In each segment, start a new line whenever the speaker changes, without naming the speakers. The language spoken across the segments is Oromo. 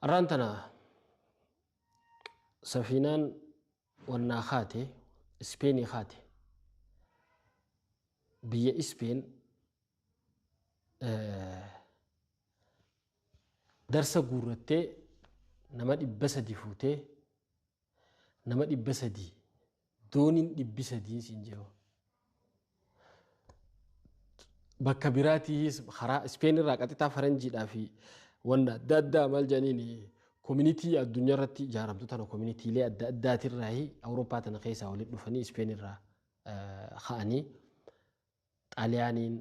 Arraan tana safiinaan wannaa kaate, Ispeenii kaate, biyya Ispeen darsa guurrattee nama 300 fuutee, nama 300, dooniin 300 siin jedhu. Bakka biraatiis karaa Ispeen irraa qaxitaa faranjiidhaa fi wanta adda addaa maal jedhaniin koominitii addunyaa irratti ijaaramtu tana, koominitiilee adda addaatirraa Awurooppaa tana keessaa walitti dhufanii Ispeen irraa ka'anii, Xaaliyaaniin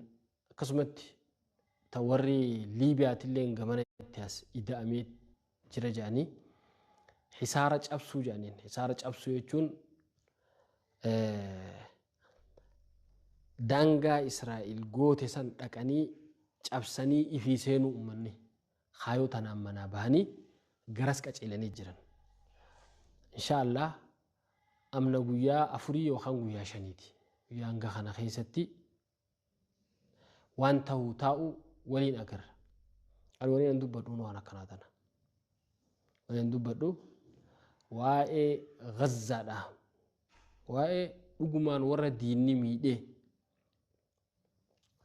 akkasumatti ta warri Liibiyaatillee gamana itti as ida'amee jira jedhanii hisaara cabsuu jedhaniin. Hisaara cabsuu jechuun daangaa Israa'el goote san dhaqanii cabsanii ifii seenuu, uummanni kaayoo tanaan manaa bahanii garas qaceelanii jiran. Insha Allah amna guyyaa 4 yookaan guyyaa 5ti. Guyyaa hanga kana keessatti waan ta'u taa'u waliin agarra. Ani waliin an dubbadhu waan akkanaa tana. Waliin dubbadhu waa'ee Gazzaadha. Waa'ee dhugumaan warra diinni miidhee,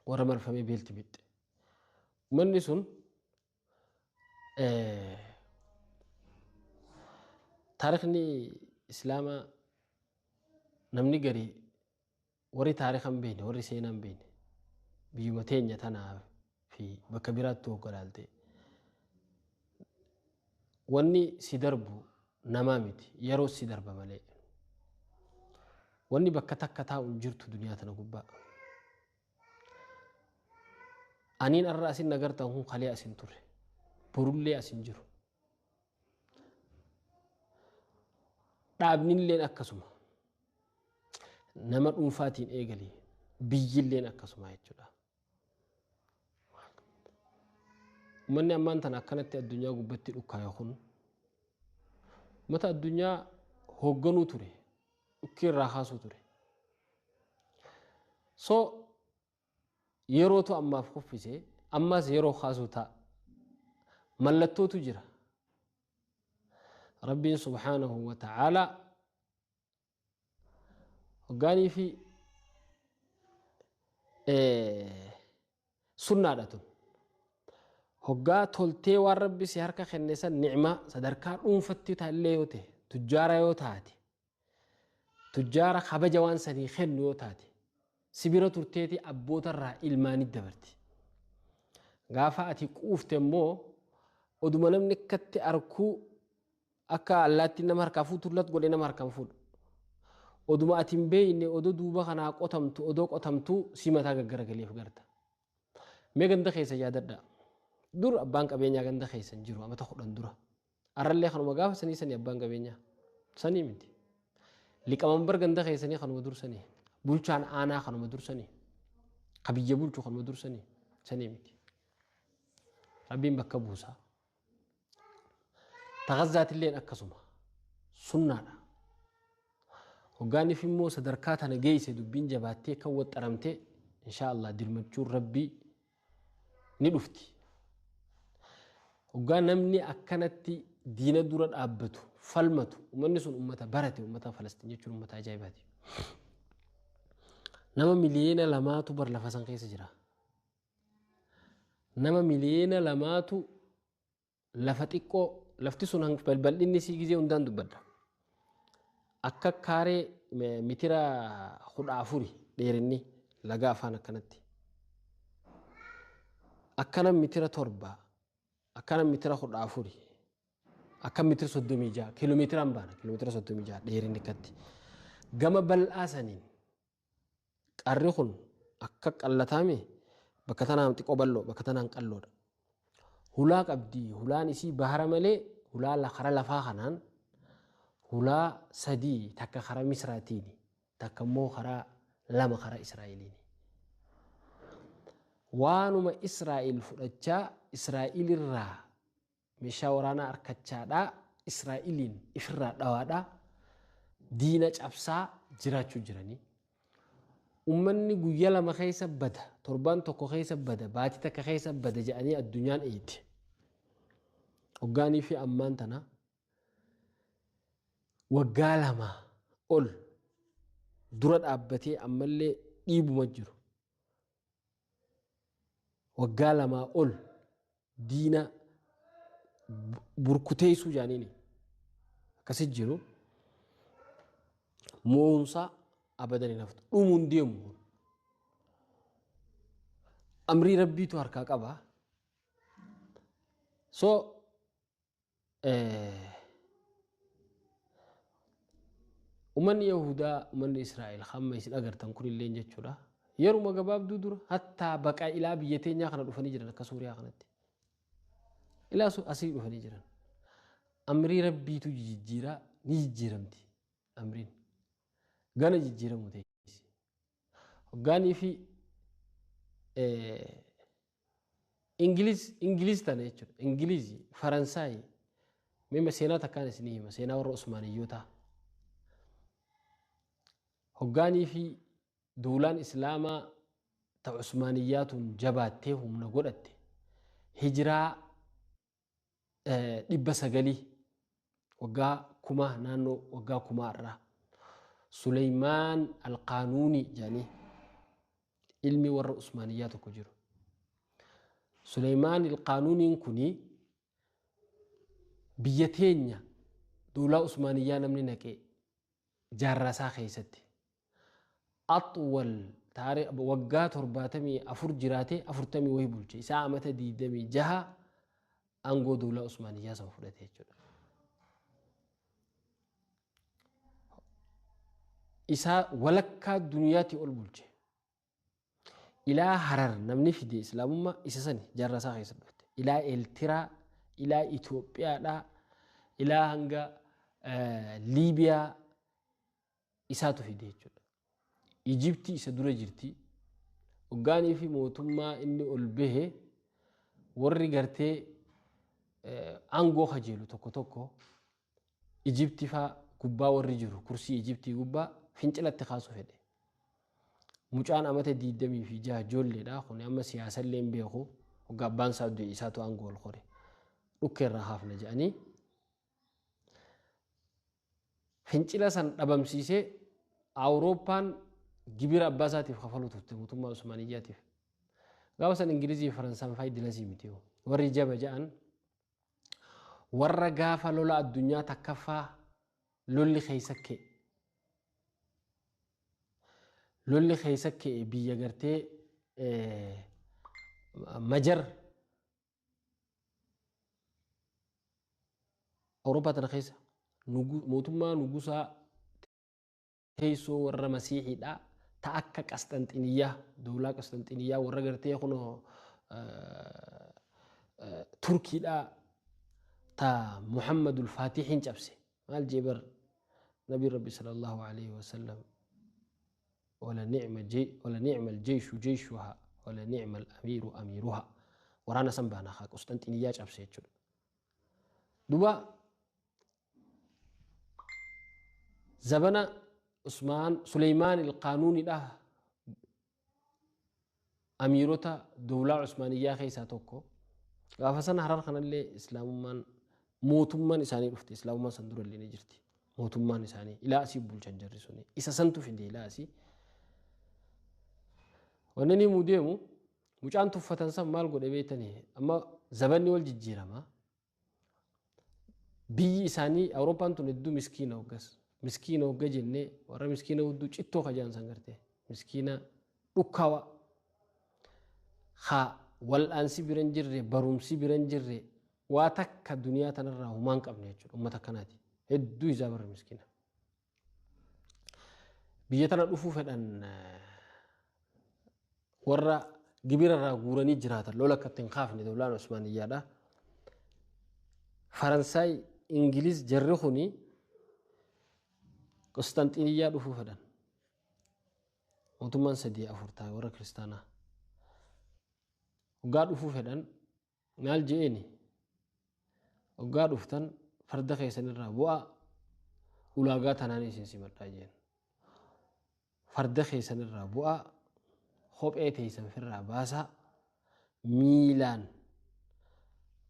warra marfamee beelti mixxe. Uummanni sun taarikni Islaamaa, namni garii warri taarika hin beekne, warri seenaa hin beekne, biyyuma teenya tanaa fi bakka biraatti hoggalaalte, wanni si darbu namaa miti, yeroo si darba malee. Wanni bakka takka taa'u hin jirtu duniyaa tana gubbaa. Aniin arra asin nagartan kun kalee asin turre, borullee asin jiru. Dhaabnilleen akkasuma. Nama dhuunfaatiin eegali, biyyilleen akkasuma jechuudha. Uummanni ammaan tana akkanatti addunyaa gubbatti dhukkaa'e kun uummata addunyaa hoogganuu ture, dhukkee irraa kaasuu ture. So yerootu ammaaf kuffise, ammas yeroo kaasuu ta'a. Mallattootu jira. Rabbiin subhaanahu wa ta'aalaa hoggaanii fi sunnaadha tun. Hoggaa toltee waan Rabbi si harka kenne san, ni'maa sadarkaa dhuunfatti illee yoo ta'e, tujjaara yoo taate, tujjaara kabaja waan sanii kennu yoo taate, si bira turteeti abbootarraa ilmaanit dabarti. Gaafa ati quufte immoo oduma namni akkatti arkuu akka allaattiin nama harkaa fuutu lat godhee nama harkaan fuudhu. Oduma ati hin beekne odoo duuba kanaa qotamtu, odoo qotamtuu si mataa gaggaragaleef garta. Mee ganda keessa yaadadhaa. Dur abbaan qabeenyaa ganda keessa hin jiru amata 10 dura. Arrallee kanuma gaafa sanii sanii abbaan qabeenyaa. Sanii miti. Liqamambar ganda keessanii kanuma dursanii. Bulchaan aanaa kanuma dursanii. Ka biyya bulchu kanuma dursanii. Sanii miti. Rabbiin bakka buusaa. Tagazzaatilleen akkasuma. Sunnaadha. Hoggaaniif immoo sadarkaa tana geesse dubbiin jabaattee kan waxxaramte, insha Allah dirmachuun Rabbii ni dhufti. Hoggaa namni akkanatti diina dura dhaabbatu, falmatu, uummanni sun uummata barate, uummata Falastiin jechuun uummata ajaa'ibaati. Nama miliyoona 2tu bar lafa san keessa jira. Nama miliyoona 2tu lafa xiqqoo, lafti sun bal'inni isii gizee hundaan dubbadha. Akka kaaree mitira 14 dheerinni laga afaan akkanatti. Akkana mitira 7, akkana mitira 14, akka mitira 36, kiiloomeetiraan baana, kiiloomeetira 36 dheerinni akkatti. Gama bal'aa saniin qarri kun akka qallataame, bakka tanaan xiqqoo bal'oo, bakka tanaan qalloodha. Hulaa qabdi, hulaan isii bahara malee hulaa kara lafaa kanaan hulaa sadii, takka kara Misraatiini, takka immoo karaa lama kara Israa'eliini. Waanuma Israa'el fudhachaa, Israa'el irraa meeshaa waraanaa arkachaadhaa, Israa'eliin ifirraa dhawaadhaa, diina cabsaa jiraachuu jiranii. Uummanni guyyaa 2 keessa bada, torbaan tokko keessa bada, baatii takka keessa bada jedhanii addunyaan eeyite. Hoggaanii fi ammaan tana waggaa 2 ol dura dhaabbatee ammallee dhiibuma jiru. Waggaa 2 ol diina burkuteessuu jaaniini akkasi jiru. Mo'umsaa abadan hin haftu. Dhumuun deemu. Amrii rabbiitu harkaa qaba. So uummanni Yahudaa, uummanni Israa'el hamma isin agartan kunillee jechuudha. Yeruma gabaabduu dura hattaa baqa ilaa biyya teenyaa kana dhufanii jiran akka Suuriyaa kanatti. Ilaa asii dhufanii jiran. Amrii rabbiitu jijjiiraa ni jijjiiramti amriin. Gana jijjiiramu teessi. Hoggaanii fi Ingiliz tana jechuudha. Ingilizi, Faransaay, meema seenaa takkaan isinii hima. Seenaa warra Usmaaniyyootaa. Hoggaanii fi duulaan Islaamaa ta Usmaaniyyaatuun jabaattee humna godhatte hijiraa 900 waggaa 1000 naannoo waggaa 1000 irraa Suleymaan Alqaanuunii jedhanii ilmi warra Usmaaniyyaa tokko jiru. Suleymaan Alqaanuuniin kuni biyya teenya duulaa Usmaaniyyaa namni naqee jaarraa isaa keessatti axwal waggaa 74 jiraatee 40 wayii bulche. Isaa amata 26 aangoo duulaa Usmaaniyyaa san fudhate jechuudha. Isaa walakkaa duniyaatti ol bulche. Ilaa Harar namni fide Islaamummaa isa sani jaarraa isaa keessa dhufte. Ilaa Eeltiraa, ilaa Itoophiyaadhaa, ilaa hanga Liibiyaa isaatu fide jechuudha. Ijiptii isa dura jirti. Hoggaanii fi mootummaa inni ol bahe warri gartee aangoo kajeelu tokko tokko Ijiptii faa gubbaa warri jiru kursii Ijiptii gubbaa fincilatti kaasu fedhe. Mucaan amata 26 ijoolleedha. Kun amma siyaasallee hin beeku. Hoggaa abbaan isaa du'e isaatu aangoo ol kore. Dhukkee irraa haafna jedhanii fincila san dhabamsiisee Awurooppaan gibira abbaa isaatiif kafaluu turte mootummaa Usmaaniyyaatiif. Gaafa san Ingilizii fi Faransaan faayi dilasii miti. Warri jaba jedhan warra gaafa lola addunyaa takkaffaa lolli keessa ka'e. Lolli keessa ka'e biyya gartee Majar Awurooppaa tana keessa mootummaa nugusaa teessoo warra Masiixiidha ta akka Qasxanxiniyyaa dowlaa Qasxanxiniyyaa warra gartee kunoo Turkiidha ta Muhammadul Faatihiin cabse. Maal jee bar Nabi Rabbi sallallahu alaihi wasallam wala ni'ma wala ni'ma al-jeyshu jeyshuha wala ni'ma al-amiiru amiiruha. Waraana san baana haa Qusxanxiniyyaa cabse jechuudha. Duba zabana Usmaan Suleymaan Ilqaanuunidha amiirota dowlaa Usmaaniyyaa keessaa tokko. Gaafa sana Harar kanallee Islaamummaan mootummaan isaanii dhufte. Islaamummaan san durallee ni jirti. Mootummaan isaanii ilaa asii bulchan jarri suni. Isa santu fide ilaa asii. Wanni inni himuu deemu mucaan tuffatan san maal godhe beektanii amma zabanni wal jijjiirama. Biyyi isaanii Awurooppaan tun hedduu miskiina hoggas. Miskiina hogga jennee warra miskiina hudduu cittoo kajaan san gartee miskiina dhukkawa haa wal'aansi bira hin jirre barumsi bira hin jirre waa takka duniyaa tanarraa humaa hin qabne jechuudha uummata akkanaati. Hedduu isaa barra miskiina. Biyya tana dhufuu fedhan warra gibira irraa guuranii jiraatan lola akka ittiin kaafne dowlaan Usmaaniyyaadha. Faransaay, Ingiliz jarri kuni Qusxanxiniyyaa dhufuu fedhan. Mootummaan 3 4 taa'e warra kiristaanaa. Hoggaa dhufuu fedhan maal je'eeni? Hoggaa dhuftan farda keessanirraa bu'aa ulaagaa tanaan isin simadhaa jeen. Farda keessanirraa bu'aa kophee teessan firraa baasaa miilaan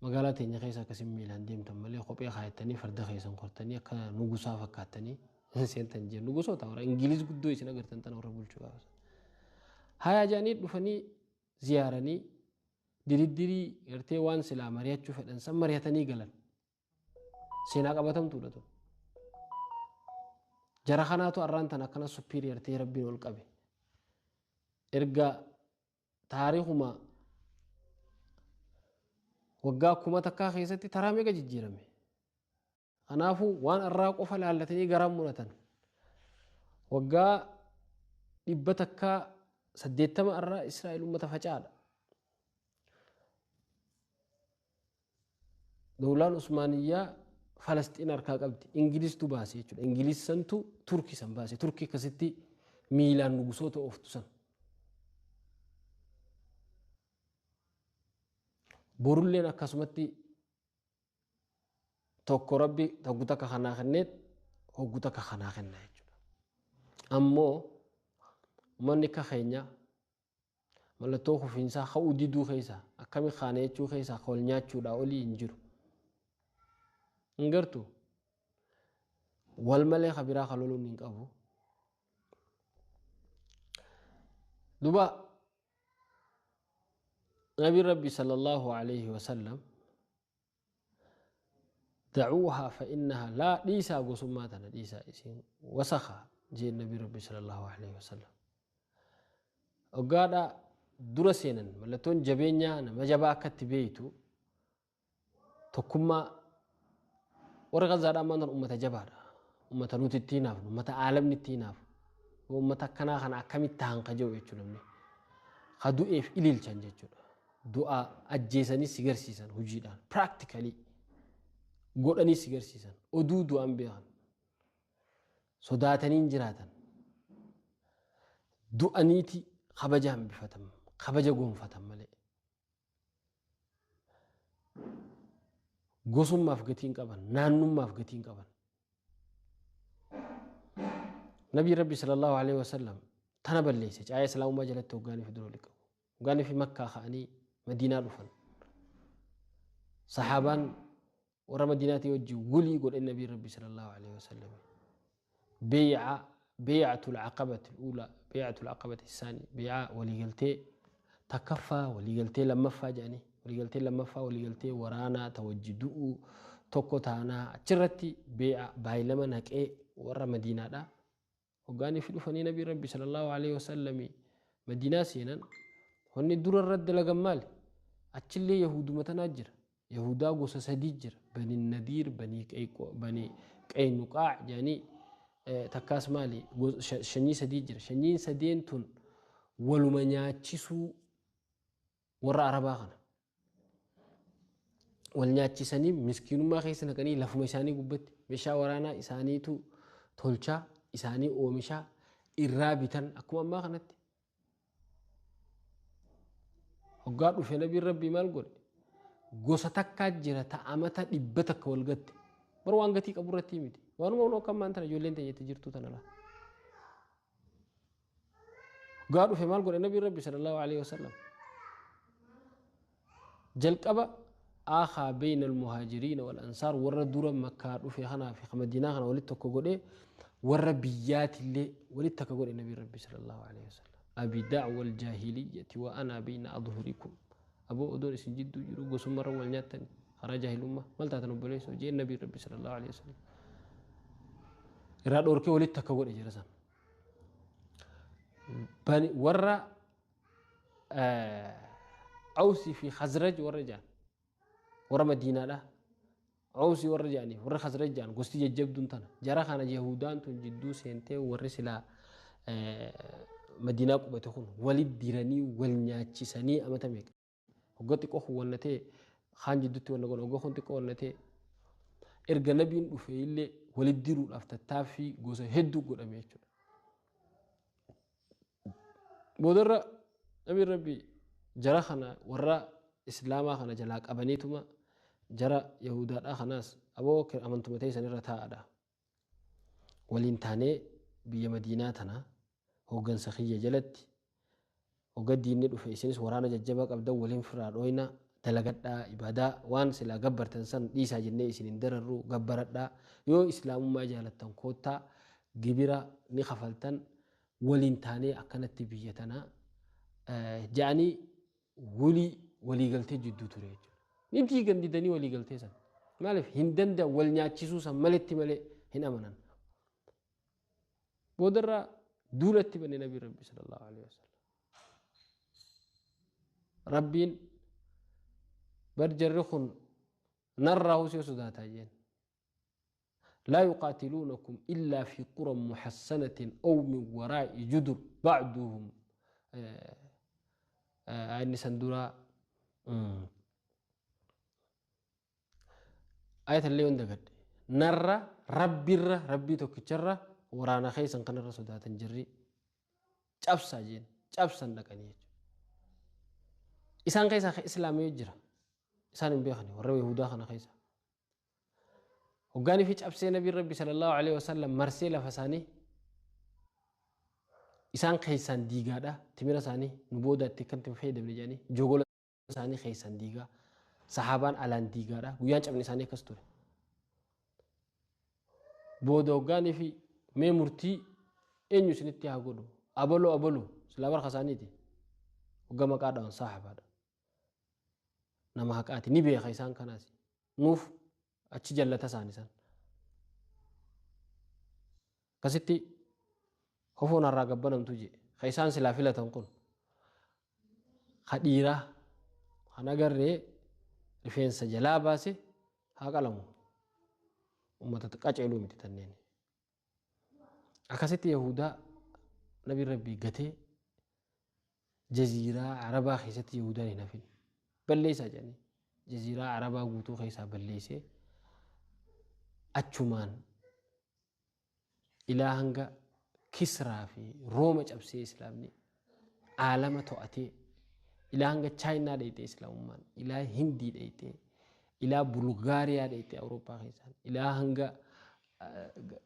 Magaalaa teenya keessa akkasin miilaan deemtan malee kophee kaayattanii farda keessan kortanii akka nugusaa fakkaattanii seentan jiru. Nugusoota warra Ingiliz guddoo isin agartan tana warra bulchuu gaafa. Hayaa jedhanii dhufanii ziyaaranii diriddirii gartee waan silaa mari'achuu fedhan san mari'atanii galan. Seenaa qabatamtuudha tun. Jara kanaatu arraan tan akkana superior ta'ee Rabbiin ol qabe. Erga taariikuma waggaa 1000 keessatti taraa meeqa jijjiirame. Kanaafuu waan arraa qofa laallatanii garaan muratan. Waggaa 180 arraa Israa'el uummata faca'aadha. Dawlaan Usmaaniyyaa Falasxiin harkaa qabdi. Ingiliztu baase jechuudha. Ingiliz santu Turkii san baase. Turkii akkasitti miilaan nugusoota ooftu san. Borulleen akkasumatti tokko Rabbi hoggu takka kanaa kenneet hoggu takka kanaa kenna jechuudha. Ammoo uummanni akka keenya mallattoo kufiinsaa ka'uu diduu keessa akkami kaane jechuu keessa wal nyaachuudhaa olii hin jiru. Hin gartuu? Wal malee ka biraa ka loluun hin qabu. Duba Nabi Rabbi sallallahu alayhi wa sallam da'uuhaa fa innaha laa dhiisaa gosummaa tana dhiisaa isiin wasakha jeen Nabi Rabbi sallallahu alayhi wa sallam. Hoggaadha dura seenan mallattoon jabeenyaa nama jabaa akka itti beeytu tokkummaa warra Gazaadha ammaan tan ummata jabaadha. Ummata nuti itti hinaafnu, ummata aalamni itti hinaafu. Ummata akkanaa kana akkamitti tahan ka jedhu jechuudha namni. Ka du'eef ililchan jechuudha. Du'a ajjeesanii si garsiisan hojiidhaan practically godhanii si garsiisan. Oduu du'an beekan. Sodaatanii hin jiraatan. Du'aniiti kabaja hambifatan, kabaja gonfatan malee. Gosummaaf gatii hin qaban, naannummaaf gatii hin qaban. Nabii Rabbi sallallahu alaihi wasallam tana balleesse caaya islaamummaa jalatti hoggaanii fi dura walitti qabu. Hoggaanii fi Makkaa ka'anii Madiinaa dhufan. Sahaabaan warra Madiinaatii wajjin wulii godhe Nabii Rabbi sallallahu alaihi wasallam. Beey'a beey'atul aqabati uulaa beey'atul aqabati isaanii beey'aa waliigaltee takkaffaa waliigaltee lammaffaa jedhanii waliigaltee lammaffaa waliigaltee waraanaa ta wajji du'uu tokko taanaa achirratti beey'a baay'ilama naqee warra Madiinaadha. Hoggaanii fi dhufanii Nabii Rabbi sallallahu alaihi wasallam Madiinaa seenan wanni dura irratti dalagan maali? Achillee Yahuuduma tanaa jira. Yahudaa gosa sadii jira. Bani Nadiir, Bani Qaynuqaa jedhanii takkaas maali sanyii sadii jira. Sanyiin sadeen tun waluma nyaachisuu warra Arabaa kana. Wal nyaachisanii miskiinummaa keessa naqanii lafuma isaanii gubbatti meeshaa waraanaa isaaniitu tolchaa isaanii oomishaa irraa bitan akkuma ammaa kanatti. Hoggaa dhufe Nabiin Rabbii maal godhe? Gosa takkaa jira ta amata 100 wal gatte. Bar waan gatii qabu irratti miti. Waanuma waan akka ammaan tana ijoolleen teenya itti jirtu tana laa. Hoggaa dhufe maal godhe Nabiin Rabbi sallallahu alaihi wasallam? Jalqaba akhaa bayna al-muhaajiriina wal ansaar warra dura Makkaa dhufe kanaa fi Madiinaa kana walitti tokko godhee warra biyyaatillee walitti takka godhe Nabiin Rabbi sallallahu alaihi wasallam. Abi da'wa al-jaahiliyyati wa ana bayna adhhurikum. Aboo odoon isin jidduu jiru gosummarra wal nyaattani karaa jaahilummaa maal taatan obboleessoo jeen Nabiin Rabbi sallallahu alaihi wasallam. Irraa dhoorkee walitti takka godhe jira san. Warra Awsii fi Khazraj warra jedhan warra Madiinaadha. Awsii warra jedhaniif warra Khazraj jedhan gosti jajjabduun tana. Jara kana Yahudaan tun jidduu seentee warri silaa Madiinaa qubate kun walit diranii wal nyaachisanii amata meeqa. Hogga xiqqoo kun wanna ta'e kaan jidduutti wanna godhan hogga kun xiqqoo wanna ta'e erga nabiin dhufe illee walit diruudhaaf tattaaffii gosa hedduu godhame jechuudha. Boodarra Nabiin Rabbi jara kana warra Islaamaa kana jalaa qabaniituma jara Yahudaadhaa kanaas aboo amantuma teessan irra taa'aadha. Waliin taanee biyya Madiinaa tana hooggansa kiyya jalatti hogga diinni dhufe isinis waraana jajjabaa qabdan waliin firraa dhooyna Dalagadhaa ibaadaa waan silaa gabbartan san dhiisaa jennee isin hin dararru, gabbaradhaa. Yoo islaamummaa jaalattan koottaa, gibira ni kafaltan, waliin taanee akkanatti biyya tanaa ja'anii walii waliigaltee jidduu ture jechuudha. Ni diigan didanii waliigaltee san. Maaliif hin danda'an wal nyaachisuu san maletti malee hin amanan. Boodarraa duulatti bane Nabii Rabbi sallallahu alaihi wasallam. Rabbiin bar jarri kun narraa husee sodaataa jeen. لا يقاتلونكم إلا في قرى محصنة أو من وراء جدر بعضهم أني سندورا آية اللي عندك نرى ربي ربي توكتشرة ورانا خيسا كان الرسول تنجري جابسا جين جابسا لكني إسان خيسا إسلام يجرى إسان بيخني ورى يهودا خنا خيسا وقاني في جابسي نبي ربي صلى الله عليه وسلم مرسيلة فساني إسان خيسان ديغا دا تميرا ساني نبودا تكنت فايدة من جاني جوغولا ساني خيسان ديغا صحابان ألان ديغا دا ويان جابني ساني كستوري بودا وقاني في مي مرتي إنيو سنتي هاقولو أبلو أبلو سلابر خساني دي وقام قاعدة صاحب هذا نما هكاتي نبي خيسان كناسي نوف أتش جلة ساني سان كستي خوفونا الرقبنا متوجي خيسان سلافلة تنقل خديرة أنا قري رفين سجلا باسي هاقلمو وما تتقاش علومي تتنيني أكستي يهودا نبي ربي قتي جزيرة عربة خيست يهودا هنا فين بليسا جاني جزيرة عربة قوتو خيسا بليسي أتشمان إلى هنگا كسرى في روما جبسي إسلامني عالم تؤتي إلى هنگا تشاينا ديتي إسلام إلى هندي ديتي إلى بلغاريا ديتي أوروبا خيسان إلى هنگا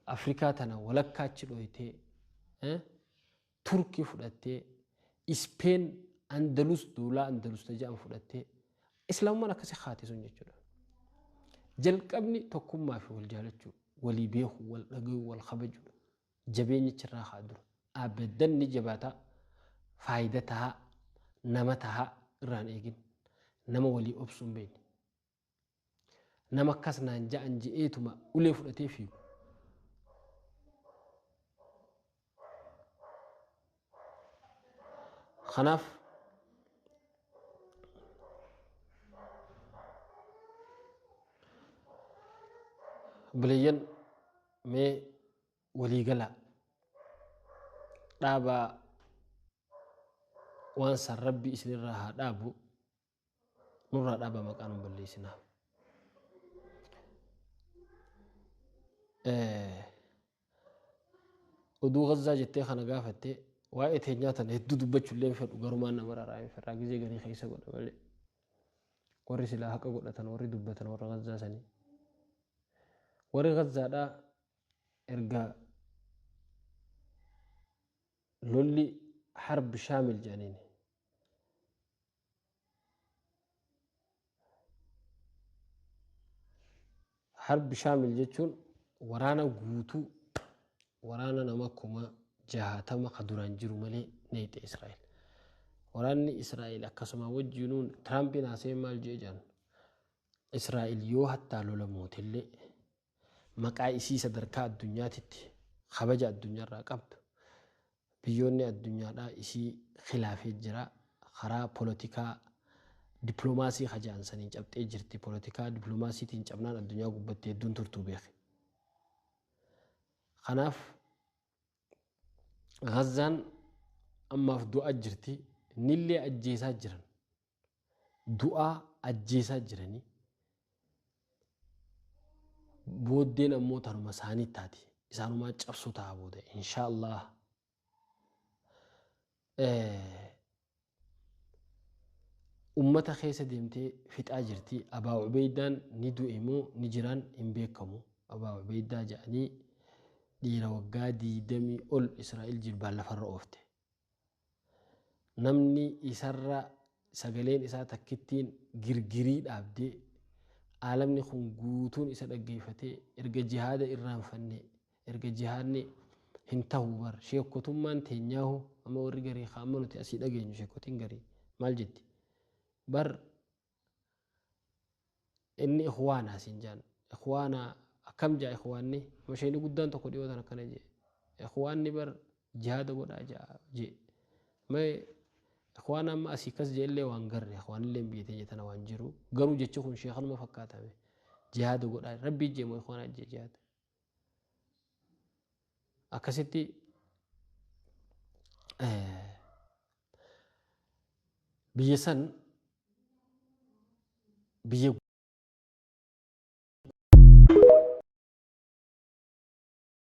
أفريقيا تنا ولكاتش دويتي تركي فدتي إسبان أندلس دولة أندلس تجام فدتي إسلام ما نكسي خاتي سنجد جلقبني تكون ما في والجالتشو ولي بيخ والرقو والخبج جبيني تراخ أدر أبداً نجباتا فايدتها نمتها ران إيجين نما ولي أبسم بين نما كسنا نجا أنجي إيتما أولي فلتي فيو خناف بلين مي ولي قلا دابا وانسى ربي إسن راها دابو نورا دابا مكانهم بليسنا ودو غزة جتي خنا قافتي وايت هنياتا هدو دبتشو اللي فر وقرمان نمرا راين فر راقزي غني خيسا قد مالي وري سلاحك قدتن وري دبتن وري غزة سني وري غزة دا ارقا لولي حرب شامل جانيني حرب شامل جتشون ورانا قوتو ورانا نمكما جهاتما قدران جرو مالي نيت إسرائيل وراني إسرائيل أكسما وجنون ترامبين عسيم مال جيجان إسرائيل يو حتى لولا موت اللي مقا إسي صدركا الدنيا تتي خبجة الدنيا راقبت بيوني الدنيا دا إسي خلافي جرا خرا بوليتيكا دبلوماسي خجان سنين جبت إجرتي بوليتيكا دبلوماسي تين جبنان الدنيا قبتي دون ترتو بيخي خناف غزان أما في دعاء جرتي نلي أجيسا جرن دعاء أجيسا جرني بودين أمو تنو مساني تاتي إسانو ما جبسو تابوده إن شاء الله أمتا خيسة ديمتي فت أجرتي أبا عبيدان ندو إمو نجران إمبيكمو أبا عبيدا جاني dhiira waggaa 20 ol Israa'el jilbaan lafarra oofte. Namni isarra sagaleen isaa takkittiin girgirii dhaabdee aalamni kun guutuun isa dhaggeeffatee erga jihaada irraanfanne erga jihaadni hin tahu bar sheekotummaan teenyaahu amma warri garii amma nuti asii dhageenyu sheekotiin garii maal jetti bar inni ikhwaanaa siin jaan ikhwaanaa akkam jaa ikhwaanni mashayni guddaan tokko dhiyootan akkana jee ikhwaanni bar jihaada godhaa jaa jee mee ikhwaana amma asii kas jeellee waan garre ikhwaanillee biyya teenya tana waan jiru garuu jechi kun sheekanuma fakkaatame jihaada godhaa rabbii jee moo ikhwaanaa jee jihaada akkasitti biyya san biyya